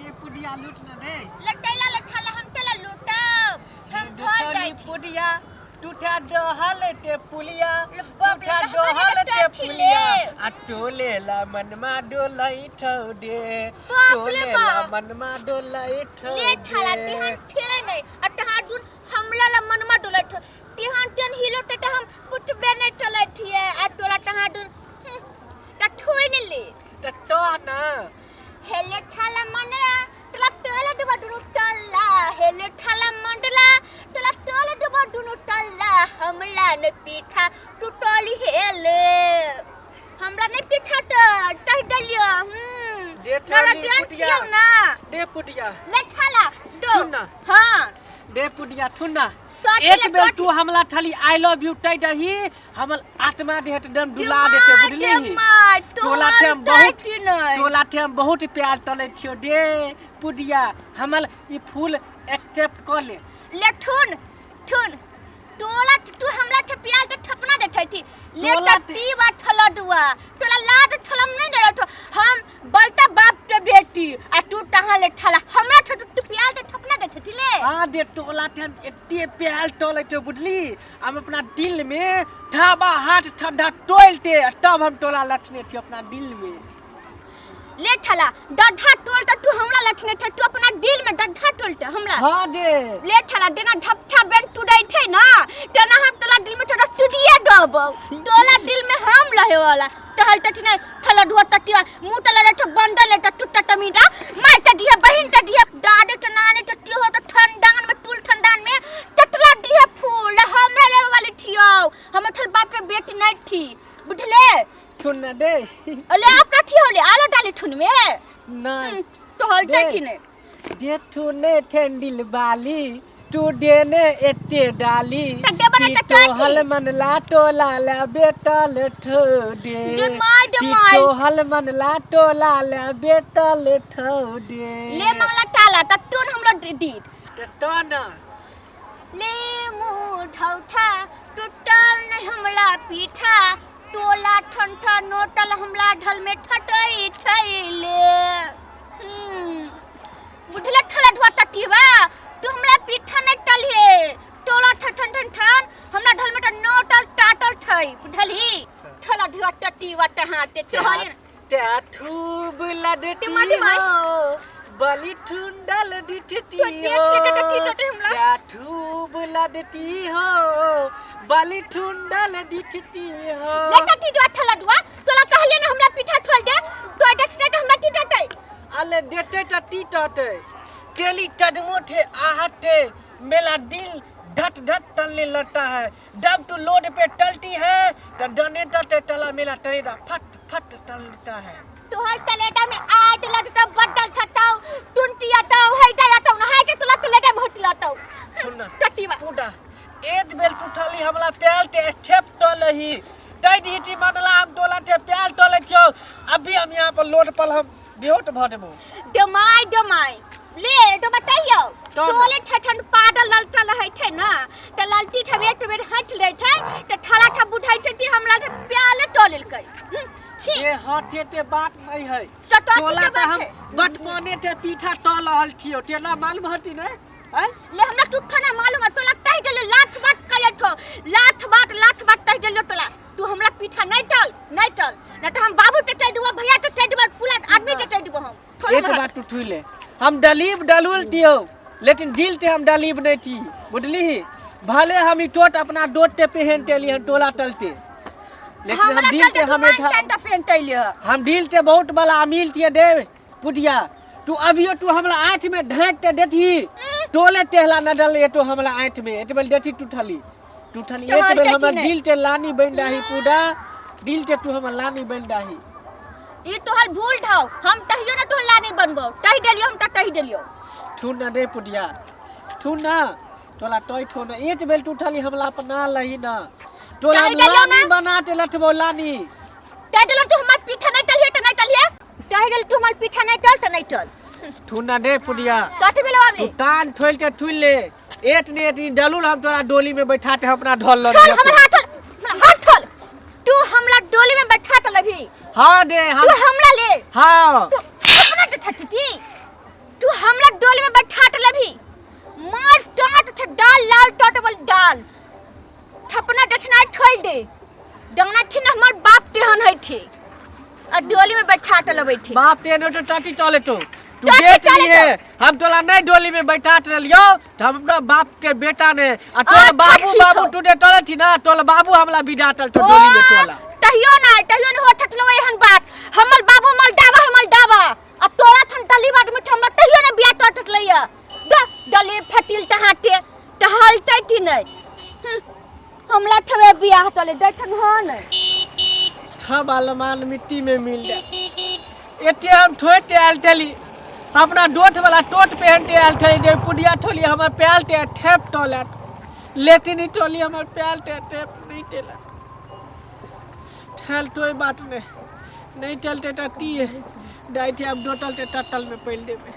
दे पुडिया लूट न दे। लटैला लठाला हम तोला लूटब, हम ढल जाइ छी। पुडिया टूटा डहल ते पुलिया, बाप रे, टूटा रहबे डहल ने ते टठी पुलिया ले। आ टोलेला मनमा डोलै ठौ दे। बाप रे टोलेला बाप। मनमा डोलै ठौ ले ठाला दे। तिहान ठेले नहीं आ तहां दुन हमला ला मनमा डोलै ठौ तिहान टेन हिलो ते हम उठबे नहीं टलै थिए आ टोला तहां दुन त ठोइ ने ले। त तो ना हेले ठाला मंडला तोला टोला डुबा दुनु टल्ला, हेले ठाला मंडला तोला टोला डुबा दुनु टल्ला, हमला ने पीठा टूटल हेले, हमरा ने पीठा त टह दलियो। दे नरा ठोली टेन पुटिया। थियौ ना। दे पुटिया ले ठाला दो। सुन ना। हां दे पुटिया ठुन ना। तो एक अकेले बेर तो तू हमला ठली I love you टाइ दही, हमर आत्मा देह एकदम डुला देते, बुझली? टोला थे हम बहुत टोला थे हम बहुत प्यार टले छियो दे पुडिया, हमर ई फूल एक्सेप्ट कर ले। ले ठुन ठुन टोला तू हमला ठे प्यार के ठपना देखे थी ले। टोला टट्टी बा ठलडुआ टोला लाद ठलम नहीं ने रठो, हम बलता बाप के बेटी आ तू तहां ले ठला हमरा ठे तू प्यार के ठपना देखे थी ले। हाँ दे, टोला थे हम एते प्यार टले छियो, बुझली? हम अपना दिल में ढाबा हाथ ठंडा टोलते तब हम टोला लटने छियो अपना दिल में। ले ठला डड्ढा टोल त तू हमरा लठने थे, तू अपना दिल में डड्ढा टोल त हमरा। हाँ दे। ले ठला देना ढपठा बेन टुडै थे ना तेना हम तोला दिल में थोड़ा टुटिया दबौ, तोला दिल में हम रहे वाला टहल टटी नहीं ठला ढुआ टटिया मुंह तला रे तो बंडल ले त टुटा टमीटा मार त दिया बहिन त दिया दादे त नाने त तिहो त ठंडान में टूल ठंडान में ततला दिया फूल हमरा ले वाली थियो, हम ठल बाप रे बेटी नहीं थी बुझले। ठुन ना दे। अले अपना थियो ले आलो डाली ठुन में। नहीं तो हल दे। टटी नहीं दे ठुने ठेंडिल बाली तू देने एते डाली त देबा ना त तोहल मन ला टोला ला बेटल ठो दे। डमाय, डमाय। तोहल मन ला टोला ला बेटल ठो दे। ले मंगला टाला त टोन हमरो दीद त तो ना ले मुँह ढौठा टूटल नहीं हमला पीठा टोला ठंठा नोटल हमला ढल में ठटई ठैले। बुझले ठला ढुआ टटीवा तू हमरा पीठा नहीं टलिए टोला ठन ठन ठन हमरा ढल में त नोटल टाटल ठई, बुझलही? ठला ढुआ टटीवा टहाटे टहले टैठू लडटी टिमा टिमा। हो बलि ठुंडल डिठटी तो देख हो। ले तो टी टटे हमला। टैठू लडटी हो बलि ठुंडल डिठटी हो। ले टटी ढुआ ठला ढुआ तोला कहलिए ना हमरा पीठा ठोल दे तो डटने त हमरा टी टटे। अले देते त टी टटे टेली टडमोठे आहटे मेरा दिल धट धट टलने लगता है, जब तू लोड पे टलती है तो डने टटे टला मेरा टलेदा फट फट टलता है। तोहर तलेटा में आद लगता बड्डल छटाओ टुंटी आटाओ हैटा आटाओ ना हैटा तोला तलेटा में हट लाटाओ। सुन ना। टटीवा पूरा एक बेर टूटली हमला प्याल ते ठेप टलही तै ढीटी मनला हम टोला ते प्याल टले छौ, अभी हम यहाँ पर लोड पर हम बेहोट भ देबो। डमाय डमाय ले तो बताइयो तब। टोले ठठन पाडल ललटा रहै छै ना त ललटी ठबे एक बेर हट लै छै त ठाला ठा बुझै छै कि हमरा के प्याले टोलेलकै। छी। ये हटे ते बात नहीं है। चटोटी टोला के त बात हम है। बचपने ते पीछा टल रहल छियो, तेना मालूम हटी ने? हैं? ले हमरा टुट्ठा ना मालूम है, टोला तह देले लाठ बात कहे ठो लाठ बात लाठ बात तह देले टोला, तू हमरा पीछा नहीं टल नहीं टल ना तो हम बाबू ते तह देबो भैया ते तह देबो पूरा आदमी ते तह देबो हम। थोड़ा एक बात तू ठुई ले, हम डलीब डलुल दियो लेकिन दिल ते हम डलीब नहीं थी, बुझली? भले हम ई टोट अपना डोट ते पहन ते लिए टोला टलते, लेकिन हम हमरा दिल टलते ते तू हम मान टान ते पहनते लिए। हम दिल ते बहुत बड़ा अमीर थिए दे पुटिया, तू अभियो तू हमरा आँख में ढांक ते देठी टोले टेहला न डले तो हमरा आँख में एत बेल देठी टूटली टूटली तो एत हम बेल देठी हमर नहीं। दिल ते लानी बन डाही पूरा दिल ते तू हमर लानी बन डाही। ई तोहर भूल ढाव, हम तहियो ना तोहर लानी बनबो, तही देलियो हम त तही देलियो। ठू ना रे पुटिया ठू ना तोला टोय ठो ना एत बेल टूटली हमला अपना लही ना तोला तही देलियो लानी ना। बना ते लठबो लानी। तही देलियो तू हमर पीठा नहीं टलिए त नहीं टलिए, तही देलियो तू हमर पीठा नहीं टल त नहीं टल। ठू ना रे पुटिया। कथी भेलो अभी? तू टान ठोल के ठुल ले एत ने एत डलुल हम तोरा डोली में बैठा ते अपना ढोल ल ठोल, लियो। हमर हाथ ठोल, हमरा हाथ ठोल। तू हमला डोली में बैठा त लभी। हां दे हम तू हमला ले। हां। तू अपना के ठटती। तू हमरा डोली में बैठा लेबी मार टाट छ डाल लाल टाट वाली डाल ठपना डठना ठोल दे डंगना ठिन हमर बाप तेहन है ठी आ डोली में बैठा लेबै ठी। बाप ते नो तो टाटी चले तो तू टाटी बेच चले लिए। हम तोला नहीं डोली में बैठा लियो तो हम अपना बाप के बेटा ने आ तोला अच्छा, बाबू ठीक बाबू हौ। टूटे टले छी ना, तोला बाबू हमला बिडाटल तो डोली में तोला। तहियो ना, तहियो न हो ठटलो एहन बात। हमर बाबू मल डाबा, हमर डाबा आ तोरा ठन डली बाट में हमरा तहियो न बिया टटलैया। डली फटिल तहाटे टहल टटी नै। हमला ठवे बियाह टले दैठन हो नै। ठब आलमान मिट्टी में मिल जाए। एते हम ठोते आयल टेली अपना डोट वाला टोट पहनते आयल थे जे पुडिया ठोली हमर प्याल ते ठेप टोलेट लेटिनी टोली हमर प्याल ते ठेप नहीं टेला ठेल टोय बात नहीं नहीं चलते टा टी डाइटे अब डोटल ते टटल में पैल देबे।